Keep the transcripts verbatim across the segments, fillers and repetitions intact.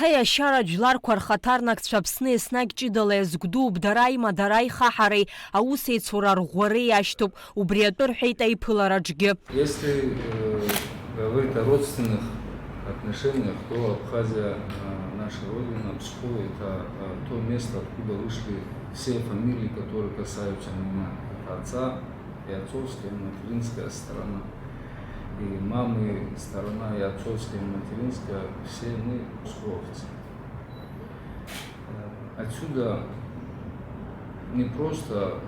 Аиашьара жәларқәа рхаҭарнакцәа Аԥсны еснагь ҷыдала иазгәдууп, дара аимадара аихаҳареи аусеицура арӷәӷәареи иашьҭоуп, убри атәы рҳәеит аиԥылараҿгьы. Если э, говорить о родственных отношениях, то Абхазия, э, наша родина, Псков, это э, то место, откуда вышли все фамилии, которые касаются меня. Это отца и отцовская, и материнская сторона. И мамы сторона, и отцовская, и материнская, все мы псковцы. Э, Отсюда не просто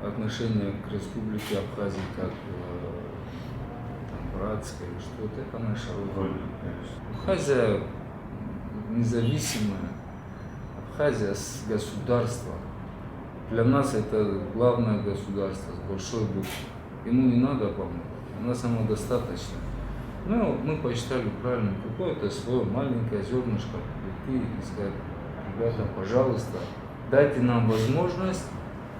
э, отношение к Республике Абхазии как э, там, братское или что-то, это наша родина. Абхазия независимая, Абхазия с государством. Для нас это главное государство с большой буквы. Ему не надо помогать, она самодостаточная. Но мы посчитали правильно, какое-то свое маленькое зернышко прийти и сказать: ребята, пожалуйста, дайте нам возможность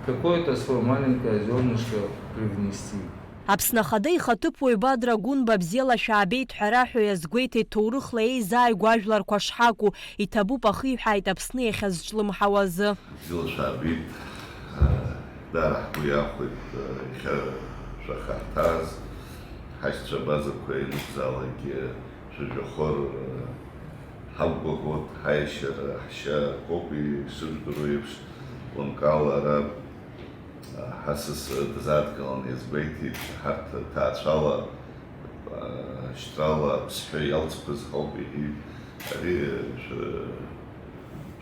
какое-то свое маленькое зернышко привнести. Аԥсны Ахада ихаҭыԥуаҩ Бадра Гәынба бзиала шәаабеит ҳәа раҳәа иазгәеиҭеит ҭоурыхла еизааигәоу ажәларқәа шҳакәу, иҭабуп ахиҳәааит Аԥсны иахьазҿлымҳауа азы. Бзиала шәаабеит, даара ҳгәы иахәеит, иахьа шәахаҳҭааз, ҳашьцәа абазақәа ианакәзаалакгьы шәыжәҩахыр ҳақәгәыӷуеит, ҳаиашьара ҳшьа акоуп, ишыжәдыруа еиԥш, лымкаала ара ҳасас дазааҭгыланы иазгәеиҭеит, ҳарҭ ҭаацәала, шьҭрала аԥсҳәа иалҵқәаз ҳауп, иҳәеит, ари шәы-,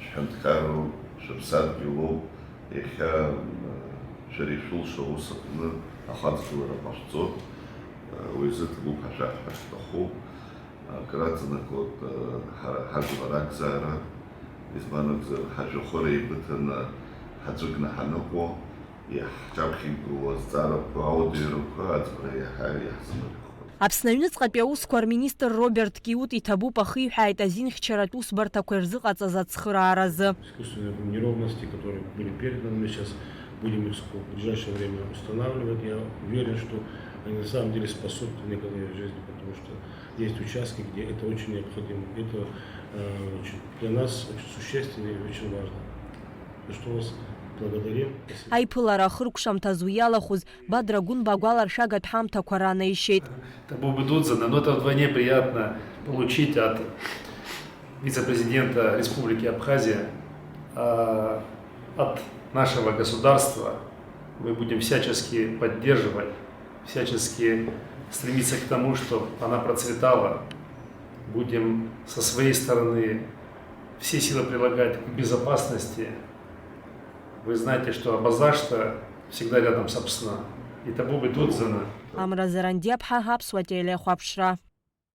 шәҳәынҭқарроуп, шәыԥсадгьылоуп, иахьа шәара ишәылшо аус аҟны ахаҵгылара ҟашәҵоит, уи азы ҭабуп ҳәа шәаҳҳәар шәҭахуп. Акыр аҵанакуеит ҳара ҳажәлар акзаара, избан акәзар, ҳажәҩахыр еибыҭаны ҳаӡәыкны ҳаныҟоу, иаҳҿаԥхьа игылоу азҵаарақәа, ауадаҩрақәа аӡбара иаҳа иаҳзымариахоит. Аԥсны аҩныҵҟатәи аусқәа рминистр Роберт Киут иҭабуп ахиҳәааит азинхьчаратә усбарҭақәа ирзыҟаҵаз ацхырааразы. Искусственные неровности, которые были переданы, мы сейчас будем их в ближайшее время устанавливать. Я уверен, что они на самом деле спасут некоторые жизни, потому что есть участки, где это очень необходимо. Это э, очень, для нас очень существенно и очень важно. За что вас благодарим. Аиԥылара ахыркәшамҭаз уи иалахәыз Бадра Гәынба агәаларшәагатә ҳамҭақәа ранаишьеит. Это было бы дудзано, но это вдвойне приятно получить от вице-президента Республики Абхазия, а, от нашего государства. Мы будем всячески поддерживать, всячески стремиться к тому, чтобы она процветала. Будем со своей стороны все силы прилагать к безопасности. Вы знаете, что Абазашта всегда рядом с Апсна. И табу бедут зана. Амра Зарандиаԥҳа, Аԥсуа телехәаԥшра.